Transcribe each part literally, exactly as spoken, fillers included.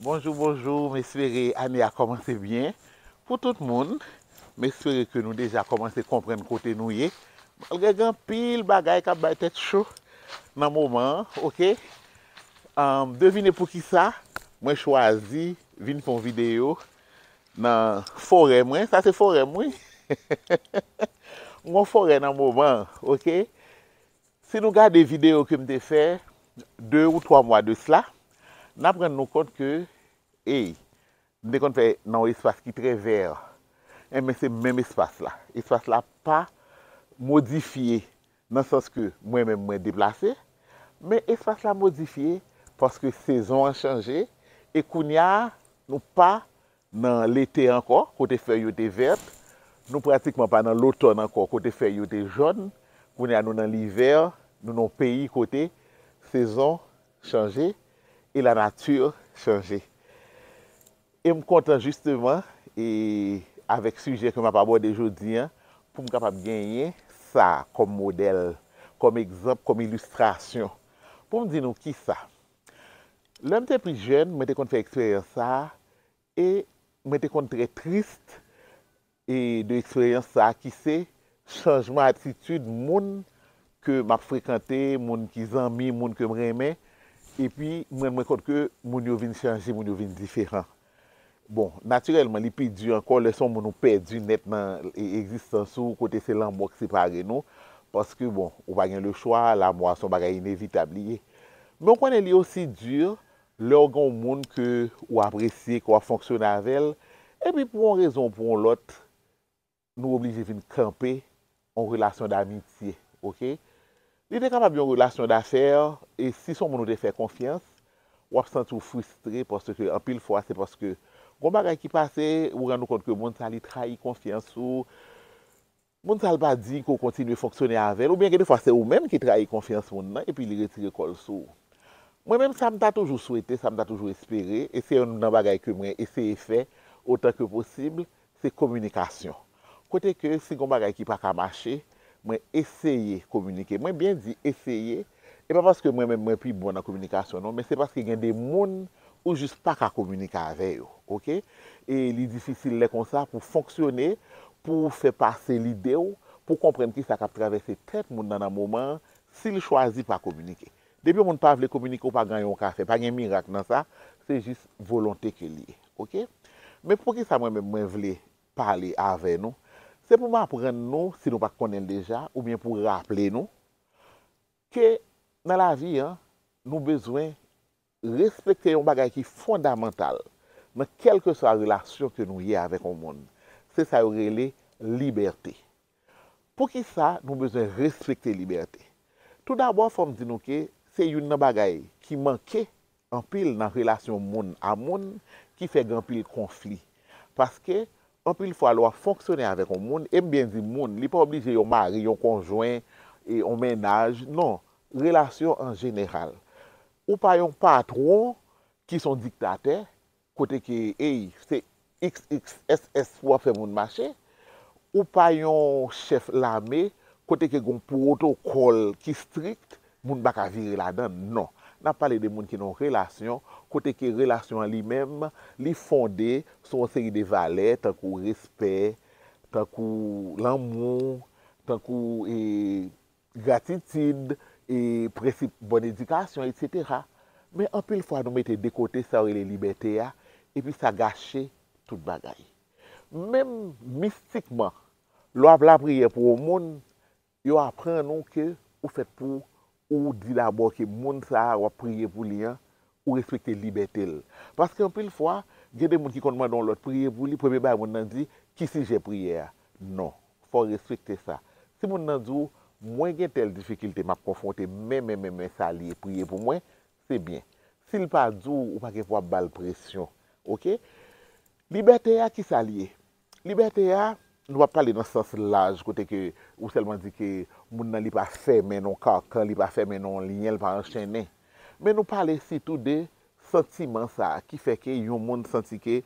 Bonjou, bonjou, m espere ane a kòmanse byen pou tout moun. M espere ke nou deja kòmanse konprann kote nou ye. Malgre gen anpil bagay k ap bay tèt cho nan moman an, oke? Ahn, devine poukisa mwen chwazi vin fè yon videyo nan forè mwen. Sa se forè m, wi. M gon forè nan moman an, oke? Si nou gade videyo ke m te fè de ou twa mwa de sila, n ap rann nou kont ke, ey, m te konn fè nan yon espas ki trè vè. Enben, se menm espas la. Espas la pa modifye nan sans ke mwen menm mwen deplase, men espas la modifye paske sezon an chanje e kounye a nou pa nan lete ankò, kote fèy yo te vèt. Nou pratikman pa nan lotòn ankò, kote fèy yo te jòn. Kounye a nou nan livè, nou nan yon peyi kote sezon chanje e lanati chanje. E m kontan jisteman e avèk sijè ke m ap abòde jodi an, pou m kapab genyen sa kòm modèl, kòm egzanp, kòm ilistrasyon. Pou m di nou kisa. Lè m te plis jèn, mwen te konn fè eksperyans sa a, e mwen te konn trè tris e de eksperyans sa a ki se chanjman atitid moun ke m ap frekante, moun ki zanmi, moun ke m renmen, epi m rann mwen kont ke moun yo vin chanje, moun yo vin diferan. Bon, natirèlman, li pi di ankò lè se yon moun ou pèdi nèt nan e- egzistans ou, kote se lanmò k separe nou, paske, bon, ou pa gen lechwa, lanmò a se yon bagay inevitab li ye. Men w konnen li osi di lè w gen yon moun ke ou apresye, ke w ap fonksyone avè l, epi pou yon rezon ou pou yon lòt, nou oblije vin kanpe yon relasyon damitye, oke? Li te kapab yon relasyon dafè, e si se yon moun ou te fè konfyans, w ap santi w fristre paske anpil fwa se paske gon bagay ki pase, ou rann ou kont ke moun sa li trayi konfyans ou, moun sa l pa diy ke w kontinye fonksyone avè l, oubyen gen defwa se ou menm ki trayi konfyans moun nan epi li retire kò l sou ou. Mwen menm sa m ta toujou swete, sa m ta toujou espere, e se youn nan bagay ke mwen eseye fè otan ke posib, se kominikasyon. Kote ke si gon bagay ki pa ka mache, mwen eseye kominike. Mwen byen di eseye, e pa paske mwen menm mwen pi bon nan kominikasyon non, men se paske gen de moun ou jis pa ka kominike avè yo, oke? E li difisil lè konsa pou fonksyone, pou fè pase lide w, pou konprann kisa k ap travèse tèt moun nan nan moman an, si l chwazi pa kominike. Depi yon moun pa vle kominike, ou pa gen anyen w ka fè. Pa gen mirak nan sa, se jis volonte ke l ye, oke? Men poukisa mwen menm mwen vle pale avè nou? Se pou m aprann nou, si nou pa t konnen l deja, oubyen pou raple nou, ke nan lavi an, nou bezwen respekte yon bagay ki fondamantal nan kèlkeswa relasyon ke nou ye avèk yon moun. Se sa yo rele libète. Poukisa nou bezwen respekte libète? Toudabò, fò m di nou ke se youn nan bagay ki manke anpil nan relasyon moun a moun ki fè gen anpil konfli. Paske, anpil fwa, lè w ap fonksyone avèk yon moun, e m byen di moun, li pa oblije yon mari, yon konjwen, e yon mennaj, non, relasyon an jeneral. Ou pa yon patwon ki se yon diktatè, kote ke, ey, se X X S S pou w ap fè moun mache, ou pa yon chèf lame, kote ke gen yon pwotokòl ki strik, moun pa ka vire ladan l, non. N ap pale de moun ki nan yon relasyon, kote ke relasyon an li menm, li fonde sou yon seri de valè, tankou respè, tankou lanmou, tankou, e, gratitid, e, prensip bòn edikasyon, etsetera. Men anpil fwa nou mete de kote sa yo rele libète a, epi sa gache tout bagay. Menm mistikman, lè w ap lapriyè pou yon moun, yo aprann ou ke ou fèt pou ou di dabò ke moun sa a w ap priye pou li an, ou respekte libète l. Paske anpil fwa, gen de moun ki konn mande yon lòt priye pou li, premye bagay moun nan di, ki sijè priyè a? Non, fò w respekte sa. Si moun nan di w, mwen gen tèl difikilte m ap konfwonte, men, men, men, men sa l ye, priye pou mwen, se byen. Si l pa di w, ou pa gen pou ap ba l presyon, oke? Libète a, kisa l ye? Libète a, nou p ap pale nan sans laj, kote ke ou sèlman di ke moun nan li pa fèmen nan yon kankan, li pa fèmen nan yon lyen, li pa anchennen. Men nou pale sitou de santiman sa a ki fè ke yon moun santi ke,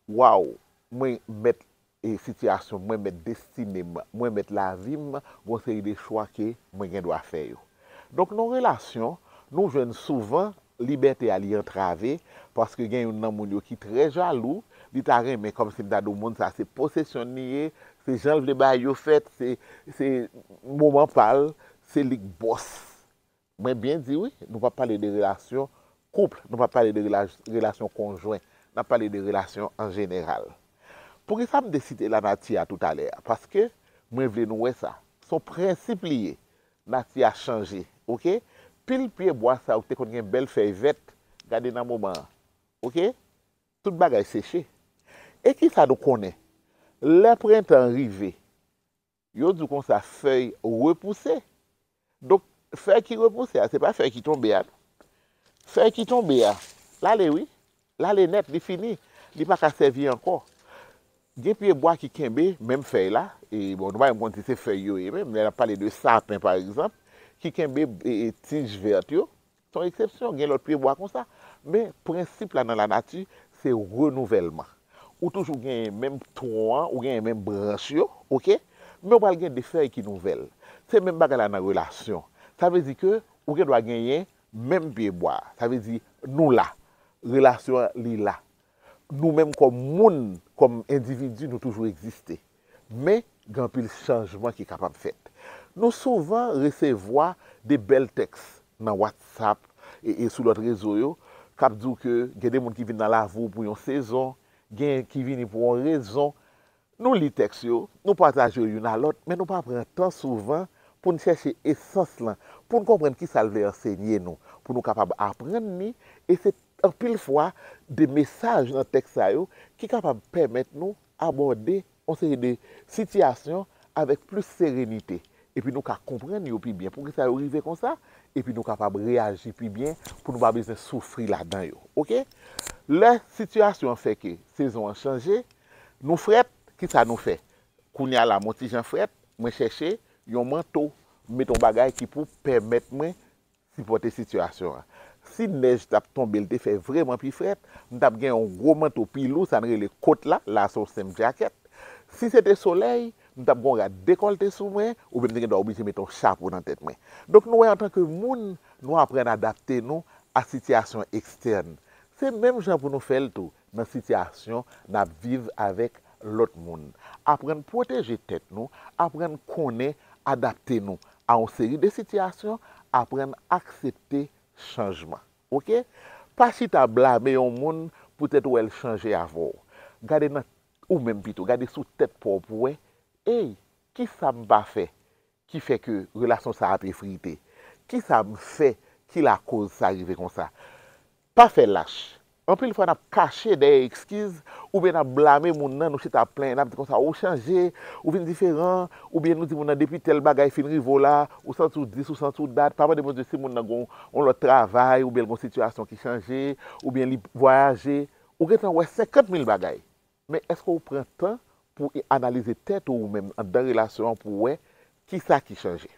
waw, mwen mèt e sitiyasyon m, mwen mèt destine m, mwen mèt lavi m, gon seri de chwa ke mwen gen dwa fè yo. Donk, nan relasyon, nou jwenn souvan libète a li antrave, paske gen youn nan moun yo ki trè jalou, li ta renmen kòmsi m ta di w moun sa se posesyon li ye, se jan l vle bagay yo fèt, se, se moman pa l, se li k bòs. Mwen byen di wi, nou p ap pale de relasyon koup, nou p ap pale de rela- relasyon konjwen, n ap pale de relasyon an jeneral. Poukisa m te site lanati a toutalè a? Paske mwen vle nou wè sa. Se yon prensip li ye. Nati a chanje, oke? Pil pye bwa sa yo ki te konn gen bèl fèy vèt, gade nan moman an, oke? Tout bagay seche. E kisa nou konnen? Lè prentan rive, yo di w konsa fèy repouse. Donk, fèy ki repouse a, se pa fèy ki tonbe a, non. Fèy ki tonbe a, l ale wi. L ale nèt, li fini. Li pa ka sèvi ankò. Gen pye bwa ki kenbe menm fèy la, e bon, nou pa menm konn si se fèy yo ye menm, lè n ap pale de sapen, pa egzanp, ki kenbe e, e, tij vèt yo. Se yon eksepsyon, gen lòt pye bwa konsa. Men, prensip la nan lanati, se renouvèlman. Ou toujou genyen menm twon an, ou genyen menm branch yo, oke? Men ou pral gen de fèy ki nouvèl. Se menm bagay la nan relasyon. Sa vle di ke ou gen dwa genyen menm pye bwa. Sa vle di nou la. Relasyon an, li la. Nou menm kòm moun, kòm endividi, nou toujou egziste. Men, gen anpil chanjman ki kapab fèt. Nou souvan resevwa de bèl tèks nan WhatsApp e, e sou lòt rezo yo, k ap di w ke gen de moun ki vin nan lavi w pou yon sezon, gen ki vini pou yon rezon. Nou li tèks yo, nou pataje yo youn a lòt, men nou pa pran tan souvan pou n chèche esans lan, pou n konprann kisa l vle ansenye nou, pou nou kapab aprann li, e se anpil fwa de mesaj nan tèks sa yo ki kapab pèmèt nou abòde yon seri de sitiyasyon avèk plis serenite. Epi nou ka konprann yo pi byen. Poukisa yo rive konsa? Epi nou kapab reyaji pi byen pou nou pa bezwen soufri ladan yo. Oke? Lè sitiyasyon an fè ke sezon an chanje, nou frèt, kisa nou fè? Kounye a la, m on ti jan frèt, mwen chèche yon manto, m met yon bagay ki pou pèmèt mwen sipòte sitiyasyon an. Si nèj t ap tonbe, l te fè vrèman pi frèt, m t ap gen yon gwo manto pi lou, sa n rele kot la, la se yon senp djakèt. Si se te solèy, m t ap gen yon rad dekòlte sou mwen, oubyen m te gen dwa oblije met yon chapo nan tèt mwen. Donk, nou wè, antanke moun, nou aprann adapte nou a sitiyasyon ekstèn. Se menm jan pou nou fè l tou nan sitiyasyon n ap viv avèk lòt moun. Aprann pwoteje tèt nou, aprann konnen adapte nou a yon seri de sitiyasyon, aprann aksepte chanjman. Oke? Pa chita blame yon moun poutèt ou wè l chanje avè w. Gade nan ou menm pito, gade sou tèt pa w pou w wè, ey, kisa m pa fè ki fè ke relasyon sa a ap efrite? Kisa m fè ki lakoz sa rive konsa? Pa fè lach. Anpil fwa n ap kache dèyè ekskiz, oubyen n ap blame moun nan, nou chita ap plenyen, n ap di konsa, ou chanje, ou vin diferan, oubyen nou di moun nan depi tèl bagay fin rive w la, ou santi w dis, ou santi w dat, pa mande Bondye si moun nan gen yon lòt travay, oubyen l gen yon sitiyasyon ki chanje, oubyen li vwayaje, ou gentan wè senkant mil bagay. Men èske w pran tan pou analize tèt ou, ou menm anndan relasyon an pou w wè kisa ki chanje?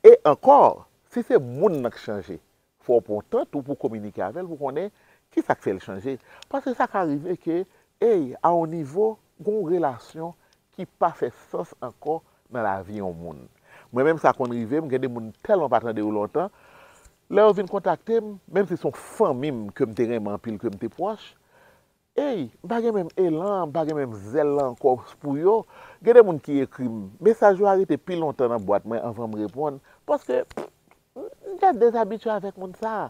E ankò, si se moun nan k chanje, fò w pran tan tou pou kominike avè l, pou konnen kisa k fè l chanje. Paske sa ka rive ke, ey, a yon nivo, gen yon relasyon ki pa fè sans ankò nan lavi yon moun. Mwen menm sa konn rive m, gen de moun tèlman pa tande yo lontan, lè yo vin kontakte m, menm si se yon fanmi m ke m te renmen anpil, ke m te pwòch, ey, m pa gen menm elan an, m pa gen menm zèl la ankò pou yo. Gen de moun ki ekri m, mesaj yo a rete pi lontan nan bwat mwen anvan m reponn, paske m, m deja dezabitye avèk moun sa a.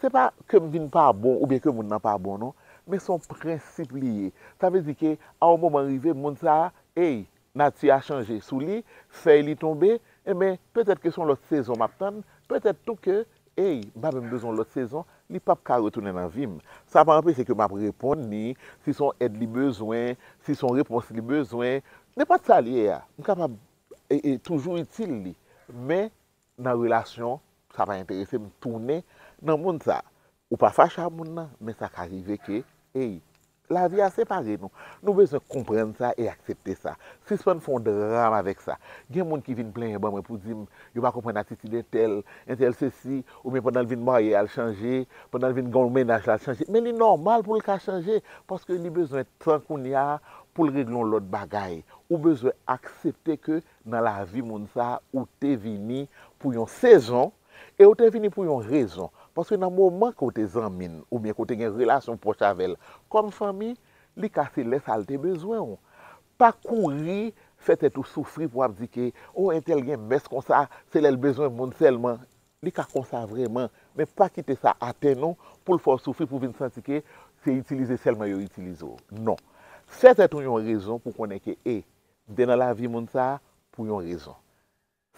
Se pa ke m vin pa bon oubyen ke moun nan pa bon non, men se yon prensip li ye. Sa vle di ke a yon moman rive, moun sa a, ey, nati a chanje sou li, fèy li tonbe, enben, petèt ke se yon lòt sezon m ap tann, petèt tou ke, ey, m pa menm bezwen yon lòt sezon, li p ap ka retounen nan vi m. Sa pa anpeche ke m ap reponn li, si se yon èd li bezwen, si se yon repons li bezwen, nenpòt sa li ye a, m kapab, e, e, toujou itil li. Men, nan relasyon, sa pa enterese m tounen nan moun sa. Ou pa fache a moun nan, men sa ka rive ke, ey, lavi a separe nou. Nou bezwen konprann sa e aksepte sa. Sispann fè yon dram avèk sa. Gen moun ki vin plenyen ban mwen pou di m, yo pa konprann atitid entèl, entèl sesi, oubyen pandan l vin marye a l chanje, pandan l vin gen yon mennaj la l chanje. Men li nòmal pou l ka chanje, paske li bezwen tan kounye a pou l regle yon lòt bagay. Ou bezwen aksepte ke nan lavi moun sa a, ou te vini pou yon sezon, e ou te vini pou yon rezon. Paske nan moman ke w te zanmi l, oubyen ke w te gen relasyon pwòch avè l kòm fanmi, li ka se lè sa l te bezwen w. Pa kouri fè tèt ou soufri pou w ap di ke, o, entèl gen mès konsa, se lè l bezwen moun sèlman. Li ka konsa vrèman, men pa kite sa atenn ou pou l fè w soufri, pou w vin santi ke se itilize sèlman yo itilize w. Non. Fè tèt ou yon rezon pou konnen ke, e, m te nan lavi moun sa a pou yon rezon.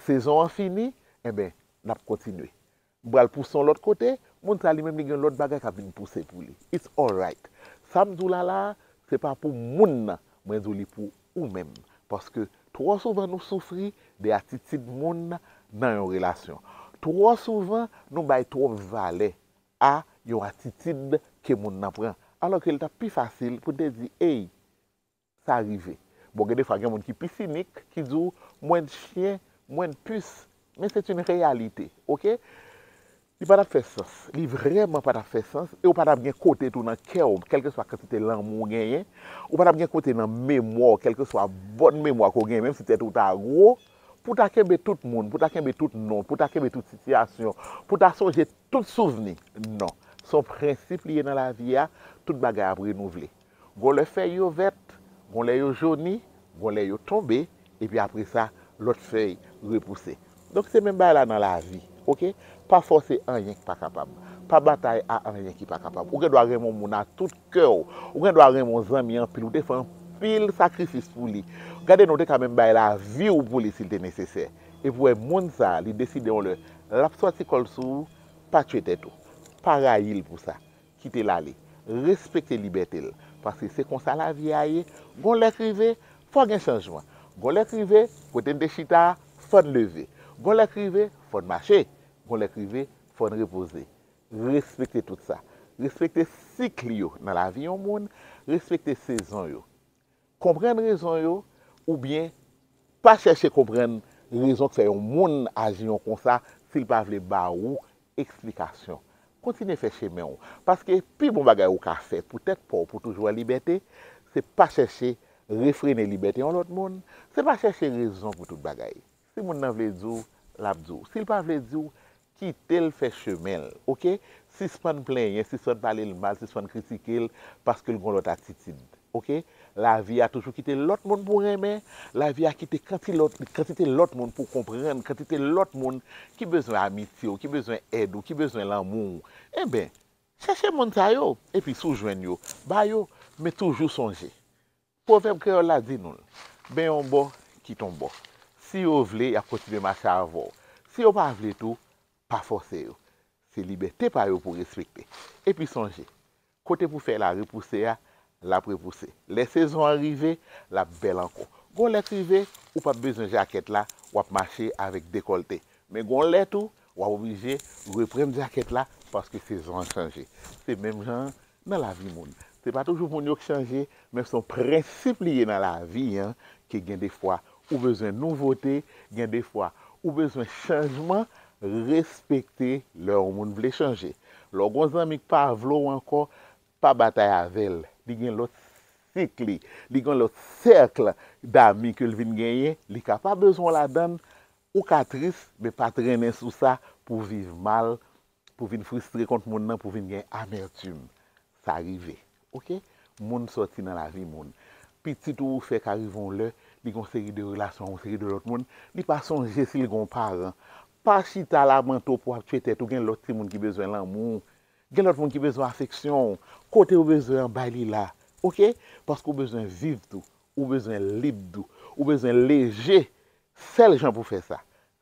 Sezon an fini, enben, n ap kontinye. M pral pouse yon lòt kote, moun sa li menm li gen lòt bagay k ap vin pouse pou li. It's alright. Sa m di w la la, se pa pou moun nan, mwen di w li pou ou menm. Paske twò souvan nou soufri de atitid moun nan yon relasyon. Twò souvan nou bay twòp valè a yon atitid ke moun nan pran. Alò ke l t ap pi fasil pou n te di, ey, sa rive. Bon, gen defwa gen moun ki pi sinik, ki di w, mwen chen, mwen pis, men se yon reyalite, oke? Li pa t ap fè sans. Li vrèman pa t ap fè sans. E w pa t ap gen kote tou nan kè w, kèlkeswa kantite lanmou w genyen, ou pa t ap gen kote nan memwa w, kèlkeswa bòn memwa ke w genyen, menm si tèt ou ta gwo, pou w ta kenbe tout moun, pou w ta kenbe tout non, pou w ta kenbe tout sitiyasyon, pou w ta sonje tout souvni. Non. Se yon prensip li ye nan lavi a, tout bagay ap renouvle. Gon lè fèy yo vèt, gon lè yo joni, gon lè yo tonbe, epi apre sa, lòt fèy repouse. Donk, se menm bagay la nan lavi, oke? Pa fòse anyen ki pa kapab. Pa batay a anyen ki pa kapab. Ou gen dwa renmen yon moun a tout kè w. Ou gen dwa renmen yon zanmi anpil. Ou te fè anpil sakrifis pou li. Gade non, ou te ka menm bay lavi w pou li si l te nesesè. Epi w wè moun sa a, li deside yon lè, l ap sòti kò l sou ou, pa tchwe tèt ou. Pa rayi l pou sa. Kite l ale. Respekte libète l. Paske se konsa lavi a ye. Gon lè k rive, fò gen chanjman. Gon lè k rive, kote n te chita a, fò n leve. Gon lè k rive, fò n mache. Gon lè k rive, fò n repoze. Respekte tout sa. Respekte sik yo nan lavi yon moun. Respekte sezon yo. Konprann rezon yo, oubyen pa chèche konprann rezon k fè yon moun aji yon konsa si l pa vle ba ou eksplikasyon. Kontinye fè chemen w. Paske pi bon bagay ou ka fè pou tèt pa w pou toujou an libète, se pa chèche refrene libète yon lòt moun, se pa chèche rezon pou tout bagay. Si moun nan vle di w, l ap di w. Si l pa vle di w, kite l fè chemen l, oke? Sispann plenyen, sispann pale l mal, sispann kritike l paske l gon lòt atitid, oke? Lavi a toujou kite lòt moun pou renmen, lavi a kite kanti lòt, kantite lòt moun pou konprann, kantite lòt moun ki bezwen amitye w, ki bezwen èd ou, ki bezwen lanmou w. Enben, chèche moun sa yo, epi si w jwenn yo, ba yo, men toujou sonje. Pwovèb kreyòl la di nou l, ben yon bò, kit yon bò. Si yo vle, y ap kontinye mache avè w. Si yo pa vle tou, pa fòse yo. Se libète pa yo pou w respekte. Epi sonje, kote pou fèy la repouse a, l ap repouse. Lè sezon an rive, l ap bèl ankò. Gon lè k rive, ou p ap bezwen jakèt la, w ap mache avèk dekòlte. Men gon lè tou, w ap oblije reprann jakèt la paske sezon an chanje. Se menm jan an nan lavi moun. Se pa toujou moun yo k chanje, men se yon prensip li ye nan lavi an, ke gen defwa ou bezwen nouvote, gen defwa ou bezwen chanjman, respekte lè yon moun vle chanje. Lè w gon zanmi k pa vle w ankò, pa batay avè l. Li gen lòt sik li, li gen lòt sèk dami ke l vin genyen, li ka pa bezwen w ladan l, ou ka tris, men pa trennen sou sa pou viv mal, pou vin fristre kont moun nan, pou vin gen amètim. Sa rive, oke? Moun sòti nan lavi moun. Pitit ou ou fè ka rive yon lè, li gen yon seri de relasyon, yon seri de lòt moun, li pa sonje si l gen yon paran. Pa chita lamante w pou w ap tchwe tèt ou, gen lòt timoun ki bezwen lanmou w, gen lòt moun ki bezwen afeksyon w, kote w bezwen an bay li la, oke? Paske w bezwen viv tou, ou bezwen lib tou, ou bezwen leje, sèl jan pou fè sa,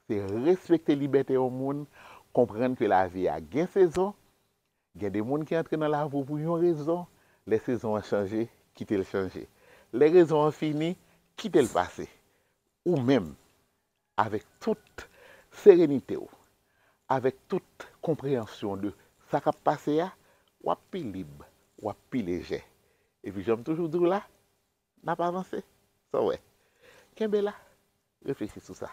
se respekte libète yon moun, konprann ke lavi a gen sezon, gen de moun ki antre nan lavi w pou yon rezon, lè sezon an chanje, kite l chanje. Lè rezon an fini, kite l pase. Ou menm, avèk tout serenite w, avèk tout konpreyansyon de sa k ap pase a, w ap pi lib, w ap pi lejè. Epi jan m toujou di w la, n ap avanse. Sa w wè? Kenbe la, reflechi sou sa.